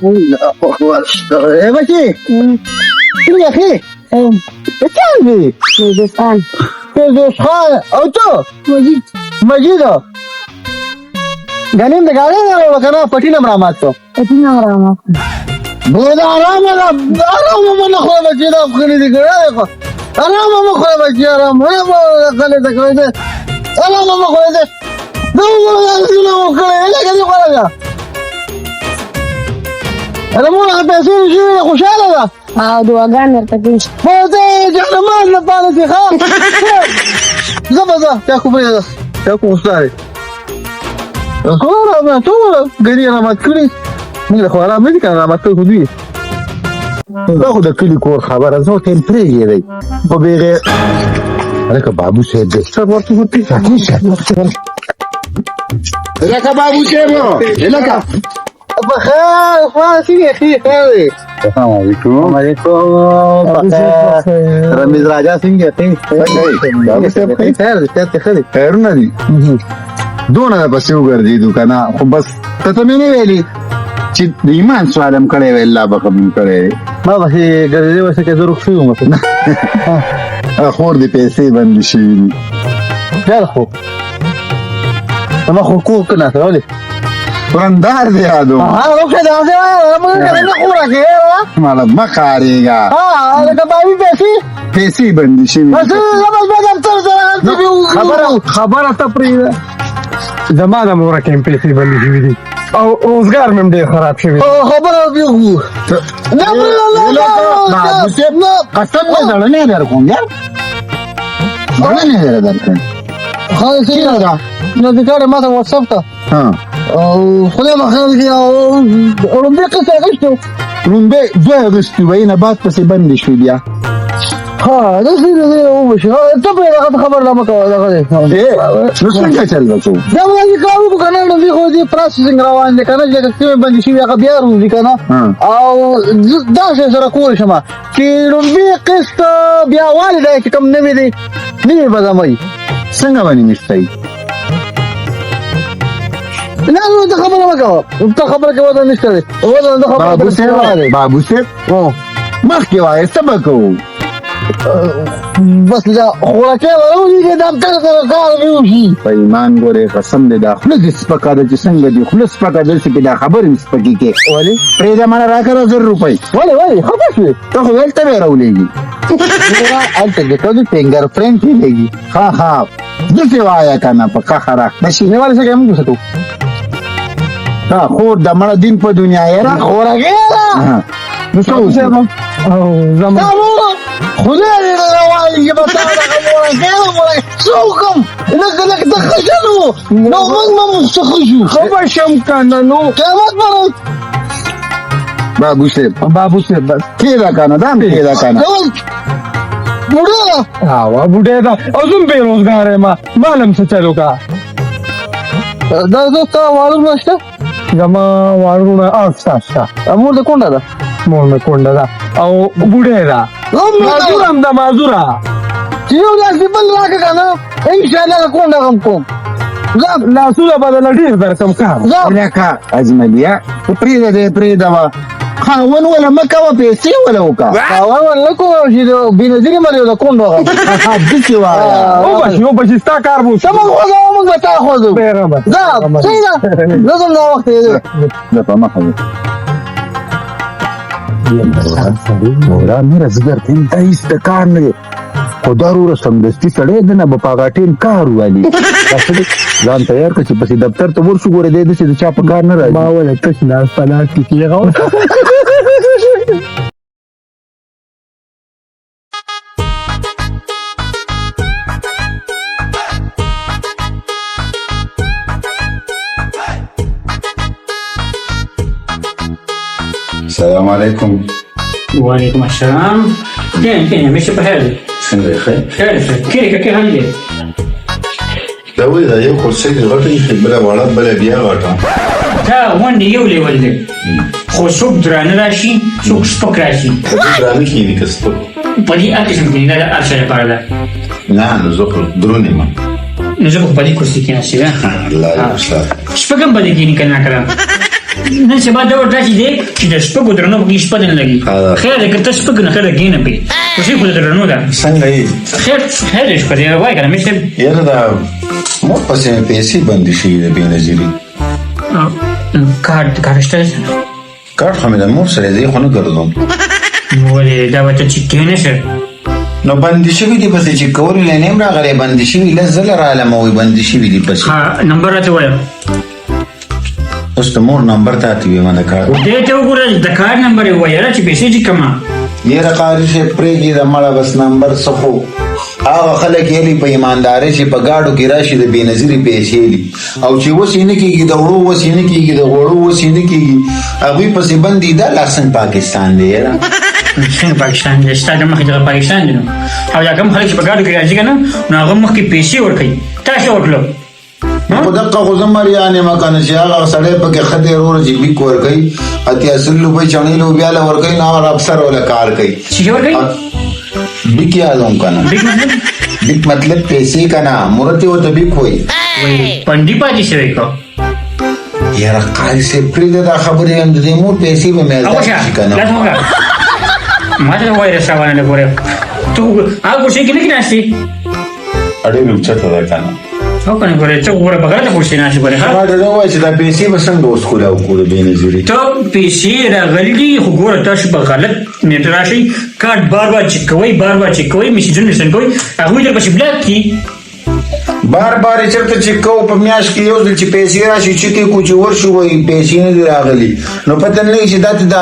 اے بچی، څنګه ښې؟ څه دی؟ فردوس خان. فردوس خان. او ته؟ مجید. مجید، غنیم د ګاډۍ نه راوړه که نه پټي نه رامات کړو؟ پټي نه رامات. بودا آرامه ده، آرامه مه نه خوره بچي، دا ښکلي دي کړی، آرامه مه خوره بچي، آرامه مه غلې ته کړی دی، آرامه مه خوره دی، دا وګوره وکړی لکه دې خوره ده. اره مور هغه پیسې دې شوې، خوشحاله ده. او دعاګانې درته کوي. خو ته جهنمان لپاره چې ښه زه به ځه، چا خو پرېږده، چا خو ستا دی. خو رامات ټول ګني رامات کړي، موږ له خو آرام نه دي که نه رامات کړي خو دوی. دا خو د کلي کور خبره، زه ورته یم پرېږدی دی خو بېغیر. هلکه بابو صاحب دی. څه ورته ورته؟ لکه بابو صاحب، لکه بخیر، خو څنګه ښې؟ خیر دی. السلام علیکم. علیکم. رمیز راجا، څنګه ښې؟ بابو صاحب، خیر دی، خیر دی، ښه دی. خیرونه دي. دونه د پسې وګرځېدو که نه، خو بس ته ته مې نه ویلي چې د ایمان سوال هم کړی وی، الله به قبول کړی وی. ما پسې ګرځېدې وسه که زه روغ شوی وم. خور دې پیسې بندې شوي دي. خیر، خو زما خو کور که نه ولې؟ ورندار دی یادو. ها، وکړه دا موږ نه خوره کې. ماله مه قارېږه. ها، لکه بابي پیسې پیسې بندې شوي. بس زه بس بیا دفتر سره هلته. خبره خبره ته پرېږده، زما د مورکې هم پیسې بندې شوي دي او روزګار مې هم ډېر خراب شوی دی. خبره بیا نه. بابو صاحب، قسم دې زړه نه در کوم یار، زړه نه در کوم. خالص چیرې ده؟ نو د کار ما ته واتساپ ته. ها. او خدای به خیر کړي. او لومړی قسط اخیستو. لومبه دوه اغوستي وای نه، بعد پسې بندې شوې بیا. ها، داسې دی وشي. ته په دغه خبر لا مکوه، دغه دی. نو څنګه چل وکړو؟ دا وایي کارو کو کنه، نو خو دې processing روان دی کنه، چې کومې باندې شي هغه بیا روزي کنه. او دا څه سره کول شم چې لومبي قسط بیا والي دی چې کوم نوی دی، نوی به زموي. څنګه باندې نشته؟ نه نو ته خبره وکړه، ته خبره کوه، دا نشته دی او دا خبره. بابو صاحب، بابو صاحب، مخکې وایه، څه به کوو؟ بس دا خوراکي ورولېږي، دفتر سره کار مې وشي. په ایمان ګورې، قسم دې دا خوله دې سپکه ده چې څنګه دې خوله سپکه ده چې دا خبرې مې سپکې کې. ولې؟ پرېږده، ماله راکړه 1000 روپۍ. ولې؟ ولې خفه شوې؟ ته خو ویل ته به یې راولېږي. هلته چې کوم فینګر پرنټ یې لګي. ها ها، داسې وایه که نه، په قهر اخته شي. نه، ولې؟ څنګه موږ څه کوو؟ ها، خور د مړه دین په دنیا یې را خوراکي نو څه وکړو؟ او زما خدای دې راوایي چې بس دغه مورګی مورګی څه وکړم، لږ لږ د خشنو نو موږ به موږ څه خشو. ښه به شم که نه نو. قیامت به. بابو صاحب. بابو صاحب، بس. کېده که نه، دا هم کېده که نه؟ بوډا. ها، بوډۍ ده او زه هم بې روزګاره یم، مال هم څه چل وکړه. دا زه ستا واړه نشته؟ زما واړونه شته، شته. مور د کونډه ده؟ مور مې کونډه ده او بوډۍ ده، معذوره هم ده، معذوره. چې یو لاس دې بل راکړه که نه، انشاءالله کونډه غم کوم. لاسونه به درله ډېر درکم کار. لکه اجملیه، پرېږده دی، پرېږده وه. خاون ولا مه کوه، پیسې ولا وکړه. خاون ولا نه کوه چې د بېنظیرې مرې د کونډو غم. داسې وایه. وبه شي، وبه شي، ستا کار به وشي. ته موږ خوځوه، موږ به تا خوځو. ځه، صحیح ده، زه ځم، دا وخت دی. ځه، په مخه دی. مورا میره، زه درته یم، دا هېڅ د کار نه دی، خو دا وروره سمدستي سړی دی، نه به په هغه ټیم کار والي. ځان تیار کړه چې پسې دفتر ته ورشو. ګوره دی داسې د چا په کار نه راځي. ما ویل تش لاس په لاس کې کېږه. السلام علیکم. وعلیکم السلام. کښېنه کښېنه، مې په خیر دی؟ څنګه یې؟ خیر. خیر خیر، کښېنه کښېنه دی. دا ولې دا یو کرسۍ دې غټه ایښې، بله واړه، بله بیا غټه؟ دا غونډې یو لیول دی، خو څوک درانه راشي، څوک سپک راشي. په دې درانه کښېني که سپک؟ په دې هر قسم کښېني، دا د هر چا لپاره ده. نه، نو زه خو درون یم. نو زه خو په دې کرسي کښېناستې ده. الله دې وساته. سپک هم په دې کښېني که نه کړه. نن سبا دا ورته داسې دی چې د سپکو درنو پکې شپه نه لګي. خیر دی که ته سپک نه خیر کښېنه پرې، خوشي خو د درنو ده. څنګه یې؟ خیر خیر دی، شکر دی. وایه که نه میر صاحب. یاره دا مور پسې مې پیسې بندې شوي د بېنظیري. کارت کارت شته؟ کارت خو مې د مور سره دی، خو نه ګرځوم. نو ولې دا به ته چې کښېنه شه؟ نو بندې شوي دي پسې چې کولو له نه یم راغلی، بندې شوي 10 ځله رالم وایي بندې شوي دي پسې. ها نمبر راته ووایه. اوس د مور نمبر ته ته ویم د کار. دې ته وګوره د کار نمبر یې ووایه چې پیسې چې کمه. یاره قاري صاحب پرېږدي د مړه بس نمبر څه، خو هغه خلک یې لي په ایماندارۍ چې په ګاډو کې راشي د بېنظیرې پیسې لي، او چې وس یې نه کېږي د وړو وس یې نه کېږي د غوړو وس یې نه کېږي هغوی پسې بندي. دا لا څنګه پاکستان دی یاره؟ څنګه پاکستان دی؟ ستا د مخې دغه پاکستان دی. نو او دا کوم خلک چې په ګاډو کې راځي که نه، نو هغه مخکې پیسې ورکوي. تاسو ورکړو خو دقه خو زه مریان یم که نه چې هغه سړی پکې ښه دی وروره چې بیک ورکوي 80 روپۍ چڼې لوبیا له ورکوي، نو هغه افسر وله کار کوي. څه ورکوي؟ بیک یادوم که نه. بیک مطلب؟ بیک مطلب پیسې که نه، مرتې ورته بیک وایي. وایي پنډي پاتې شوی که؟ یاره قاري صاحب پرېږده دا خبرې، هم د دې مور پیسې به مې ازاد شي که نه. لاس وکړه ما ته وایرس روانه ده. ګوره ته هغه کرسۍ کې نه کښېناستې؟ ډېر اوچته ده که نه. او که نه ګوره ته ګوره په غلطه کرسۍ ناست ګوره. ما ته دا ووایه چې دا پیسې به څنګه اوس کولاو کړو د بېنظیرې؟ ته پیسې راغلي دي خو ګوره تاسو په غلط نېټه راشئ، کارت بار بار چک کوئ، بار بار چک کوئ، میسجونه سند کوئ، هغوی درپسې بلاک کړي. بار بار یې چېرته چک کوو، په میاشت کې یو ځل چې پیسې راشي چک یې کړو چې ورشو وایي پیسې نه دي راغلي، نو پته نه لګي چې دا ته دا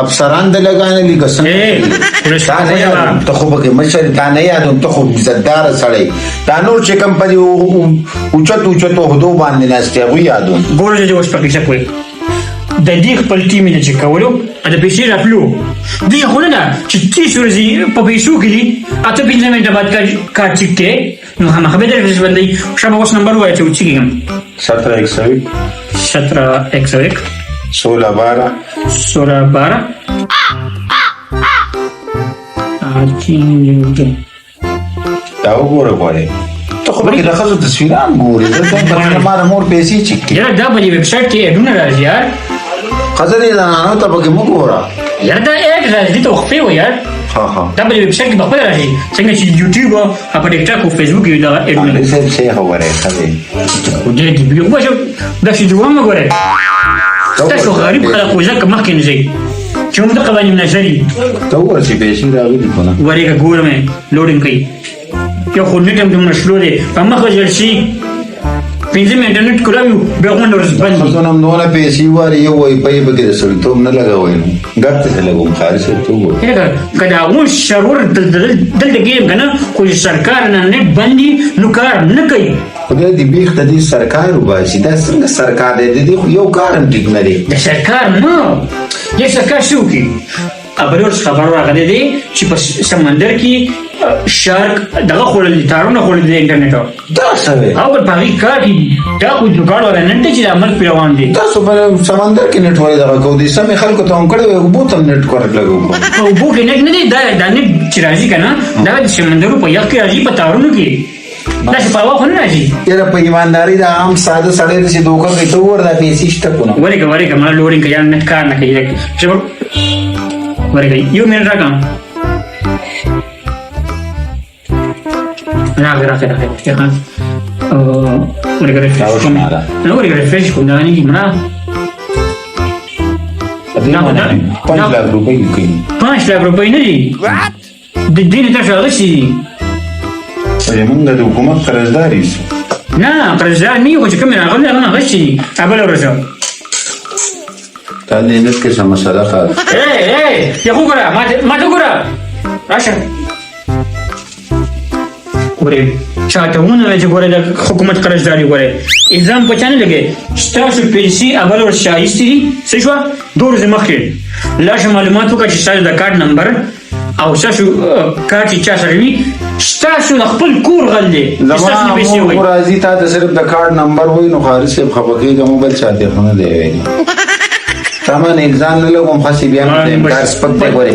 افسران د لګانه دي که څنګه. تا نه یادوم، ته خو پکې مشر، تا نه یادوم، ته خو عزتداره سړی، دا نور چې کوم په دې اوچتو اوچتو عهدو باندې ناست دي هغوی یادوم. ګوره چې اوس په کیسه کوې د دې خپل ټیم یې چې کولو د پیسې راتلو دې خو نه ده چې 30 ورځې په پیسو کې دي، 8 5 منټه بعد کار چک کې، نو خامخا به درپسې بندوي. ښه به اوس نمبر ووایه چې وچکېږم. 17 101. 17 101. 16 12. 16 12. دا وګوره ګورې ته خو پکې د ښځو تصویران ګورې، زه ته ما د مور پیسې چک کړې. یاره دا په دې ویب سایټ کې اډونه راځي یار. ښځه دې زنانو ته پکې مه ګوره. یاره دا اډ راځي، دې ته وخپې وه یار. ها ها دا په دې ویب سایټ کې په خپله راځي، څنګه چې یوټیوب او په ټیک ټاک او فیسبوک کې دغه اډونه. قاري صاحب څه خبره ښه دی. خدای دې بیا وباسه داسې دوام مه ګورئ. تاسو غریب خلک خو ځکه مخکې نه ځئ چې موږ دغه باندې نظر یي. ته وګوره چې پیسې راغلي که نه. ورېږه ګورم یې لوډینګ کوي، یو خو نېټ هم دومره سلو دی، په مخه ځل شي 5 منټه نېټ کولاوي بیا غونډه ورځ بند. ښځو نه هم دونه پیسې واري، یو وای پی پکې د سړیتوب نه لګوئ، نو ګپ ته څه لګوم. قاري صاحب ته وګوره. لکه که د هغو سرور دلته کې یم که نه، خو چې سرکار نه نېټ بند دي نو کار نه کوي. خدای دې بیخ ته دې سرکار وباسي، دا څنګه سرکار دی؟ د دې خو یو کار هم ټیک نه دی. د سرکار نه دې سرکار څه وکړي؟ بلوچ خبر راغلی دی چې په سمندر کې شارک دغه خوړل دي، تارونه خوړل دي انټرنیټ. دا څه وایې؟ او په هغې کار کې دي. دا خو جوګاړ والا نن ته چې د عمل پرې روان دی. تاسو په سمندر کې نېټ ولې دغه کوو؟ دې سمې خلکو ته هم کړی وای، اوبو ته هم نېټ ورک لګوو. په اوبو کې نېټ نه دی، دا نېټ چې راځي که نه، دا د سمندرو په یخ کې راځي، په تارونو کې، داسې په هوا خو نه راځي. یاره په ایماندارۍ دا عام ساده سړی داسې دوکه کوي، ته وګوره دا پیسې شته که نه. ورېږه ورېږه ما لوډینګ کوي، یاره نېټ کار نه کوي. ورېږه یو منټ راکړه. راغی راغی راغی ورېږه ریفرش کوم. نه ورېږه ریفرش کوم، دا نه کېږي مړه. 5 لاک روپۍ کوي. 5 لاک روپۍ نه دي، د دې نه تاسو اخیستي دي. موږ د حکومت قرضدار یو. نه قرضدار نه یو، خو چې کومې راغلي هغه اخیستي دي. بله ورځ تا دې نت کې څه مسله ښه. ای یو وګوره ما ته وګوره، راشه ګورې چاته ونه وایي چې ګورې د حکومت قرضدار یې. ګورې الزام په چا نه لګوي، ستاسو پیسې اول ورځ چا ایستې دي؟ څه شوه 2 ورځې مخکې لاړ شه معلومات وکړه چې ستاسو د کارت نمبر او ستاسو کارت چې چا سره وي ستاسو د خپل کور غل دی. زما مور خو راځي تا ته صرف د کارت نمبر وایي، نو قاري صاحب خفه کېږه مه، بل چا ته خو نه دی ویلي. تا باندې الزام نه لګوم، خاصې بیا مې کار سپک دی. ګورې